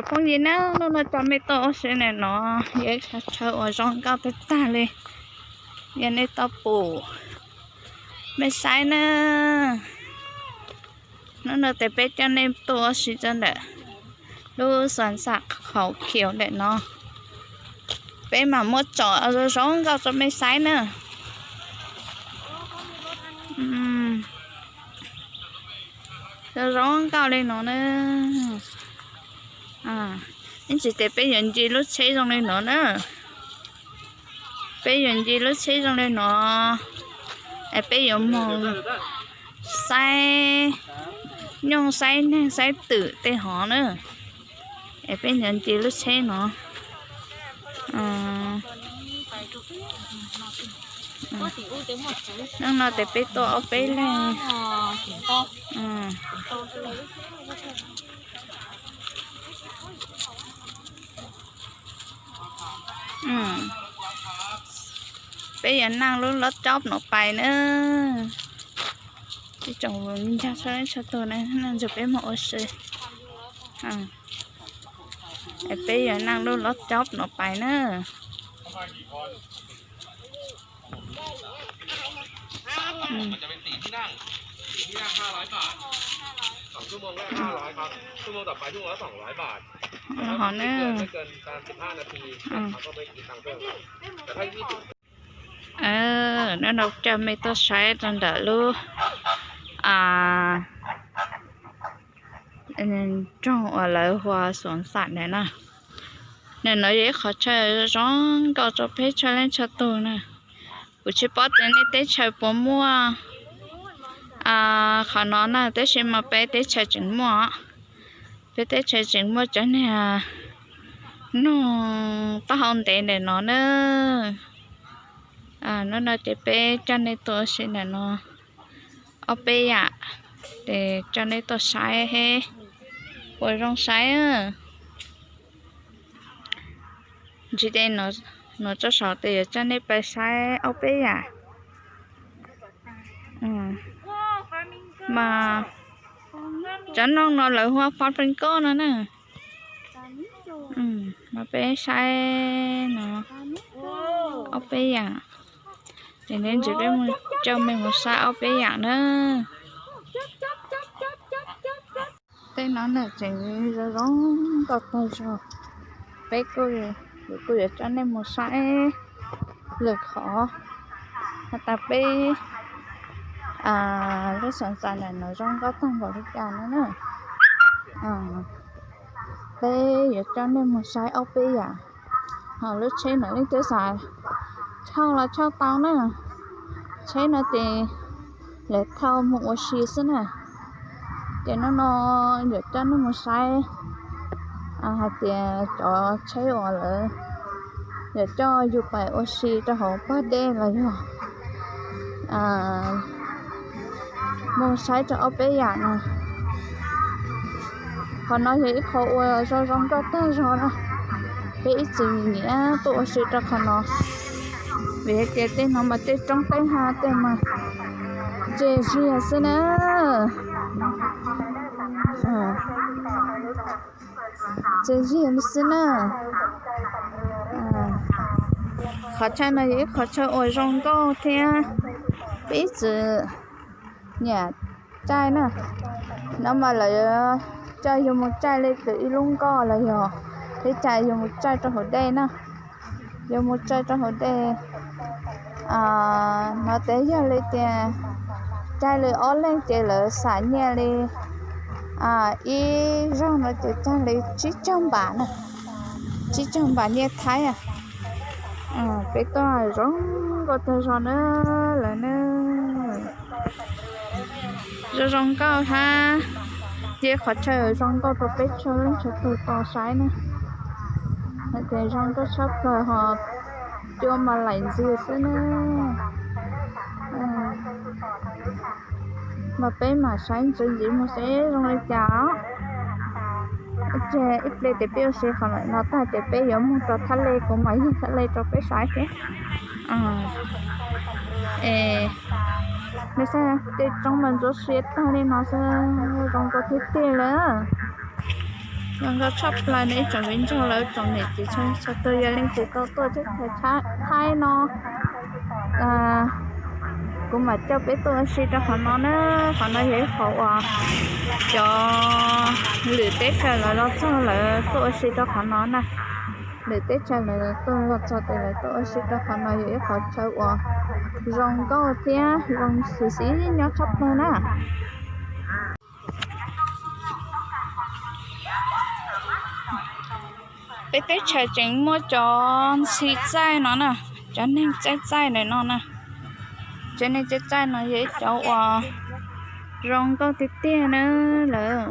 Phooj ywg na, hnub no coj mej tuaj ua si ntawm no, yog ib qhov chaw uas zoo nkauj tag tag li, yog nej tuaj pum, mej saib na. Hnub no ces peb coj nej tuaj ua si rau ntawm lub xas xam Khaum Khiam ntawm no, peb mam muab tsom zoo zoo nkauj rau mej saib na. Zoo zoo nkauj li no na. Ib ntsis ces peb yuav nce lub tsheb zoo li no na. Peb yuav nce lub tsheb zoo li no, es peb yuav moog saib nyooj saib neeg saib twm tej hov na. Es peb yuav nce lub tsheb no. Hnub no ces peb tuaj ob peb leeg. Peb yuav naj lub lov cob no pais na. Ib tsoom ncaj txhua leej txhua tug na, ntsib peb moog ua si. Peb yuav naj lub lov cob no pais na. Hov na. Hnub no coj mej tuaj saib rau ntawm lub nroog uas lawv hu ua Xuam Xam ntawm no. Ntawm no yog ib qhov chaw zoo nkauj rau peb txhua leej txhua tug na. Kuv tsis paub tias nej teb chaws puas muaj qhov no na, tab sis mas peb teb chaws tseem muaj. Peb teb chaws tseem muaj cov niag noog taub hau ntev ntawm no na. Hnub no ces peb coj nej tuaj ua si ntawm no ob peb yam, ces coj nej tuaj saib puas zoo saib. Ntsis ces no tso saum ces yuav coj nej pais saib ob peb yam. Mas cov noog no lawv hu ua flamingo no na. Mas peb saib no ob peb yam, ces ntsis peb coj mej mus saib ob peb yam na. Tej no na tseem zoo zoo nkauj tag zog. Peb kuj, kuv kuj yuav coj nej mus saib lwm qhov has tas peb lub Xuam Xam ntawm no zoo nkauj tag npaum li cas no na. Peb yuav coj nej mus saib ob peb yam. Ho lub tsheb no leej twg xav thauj los thauj tau na. Tsheb no ces lawv thauj mus ua si xwb na. Ces hnub no yuav coj nej mus saib hais tias cov tsheb uas lawv yuav coj yus pais ua si rau hauv pag dej los yog mus saib rau ob peb yam no. Qhov no yog ib qho uas zoo zoo nkauj tag zog na. Peb ib txwm nyiam tuaj ua si rau qhov no, vim hais tias tej no mas tej roob tej hav tej mas ntse ziag xwb na. Ntse ziag li xwb na. Qhov chaw no yog ib qhov chaw uas zoo nkauj thiab peb ib txwm nyiam caij na. No mas lawv coj yus mus caij li kwv ib lub nkoj los yog li cas yus mus caij rau hauv dej na. Yus mus caij rau hauv dej no ces yog li tias caij li ob leeg ces lawv xam nyiaj li ib zaug no ces tag li tsib caug npam na, tsib caug npam nyiaj Thaib. Peb tuaj zoo nkauj tag zog na lawm na. Zoo zoo nkauj hab, yog qhov chaw zoo nkauj rau peb txhua leej txhua tug tau saib na. Hais tias zoo nkauj tshaj plaws ho cua mas laim ntxiag xwb na. Mas peb mam saib ntxiv ntxiv mus seb zoo li cas os. Ib pliag ces peb ua si qhov no tag ces peb yuav mus rau thaj le, kuv mam yeej thaj le rau peb saib thiab. Es nej saib tej roob mas ntsuab siab tag li no xwb, zoo nkauj tiag tiag li. Zoo nkauj tshaj plaws no ib tsoom viv ncaus lawv tsoom niam txiv txhua txhua tus, yog leej twg tau tuaj teb chaws Thaib no, kuv mam coj peb tuaj ua si rau qhov no na. Qhov no yog ib qhov uas cov lwm teb chaws lawv los txog lawv tuaj ua si rau qhov no na. Lwm teb chaws lawv tuaj los txog tes lawv tuaj ua si rau qhov no yog ib qhov chaw uas zoo nkauj thiab zoo xwm xim nyob tshaj plaws na. Peb teb chaws tseem muaj cov ntxhw txaij no na, cov neeg txaij txaij ntawm no na. Cov neeg txaij txaij no yog ib cov uas zoo nkauj tiag tiag na lawm.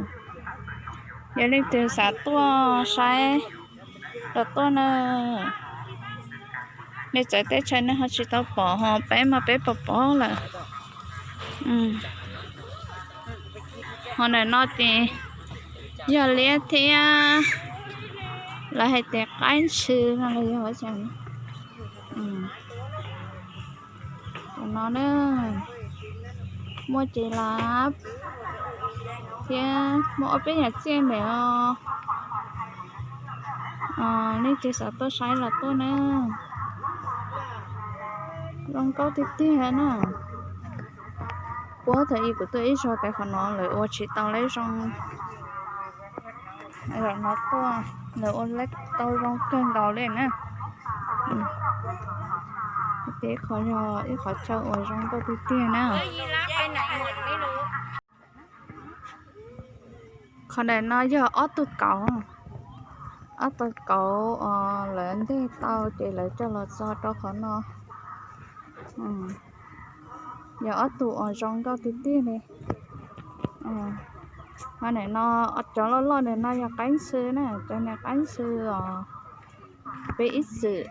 Yog leej twg xav tuaj saib los tuaj na. Nej txawv teb chaws nej ho tsis tau pom ho peb mas peb pom pom lawm. Ho ntawm no ces yog liab thiab, lawv hais tias qaib ntxhw no los yog no na. Muaj ces lab thiab muaj ob peb yam txiaj ntawm os. Nej ces xav tuaj saib los tuaj na. Zoo nkauj tiag tiag na. Puag thaum ub kuv tuaj ib zaug tes qhov no lawv ua tsis tau lawv zoo, zaum no tuaj lawv ua tau zoo kawg nkaus li na. Ces qhov yog ib qhov chaw uas zoo nkauj tiag tiag na. Qhov ntawm no yog ob tug kauv, ob tug kauv lawv nteg tau ces lawv coj los txo rau qhov no. Yog ob tug uas zoo nkauj tiag tiag li. Ho ntawm no cov loj loj ntawm no yog qaib ntxhw na, cov niag qaib ntxhw os. Peb ib txwm,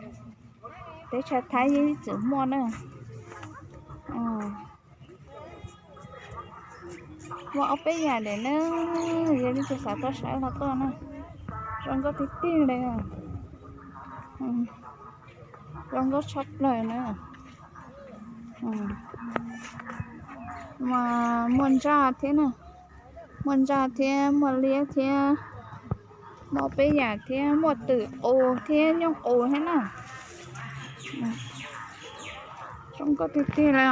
teb chaws Thaib ib txwm muaj na. Muaj ob peb yam ntawm na, yog leej twg xav tuaj saib los tuaj na. Zoo nkauj tiag tiag li. Zoo nkauj tshaj plaws na. Muaj ntsaj thiab na, muaj ntsaj thiab muaj liab thiab, muaj peb yam thiab muaj twm qus thiab nyuj qus thiab na. Zoo nkauj tiag tiag li.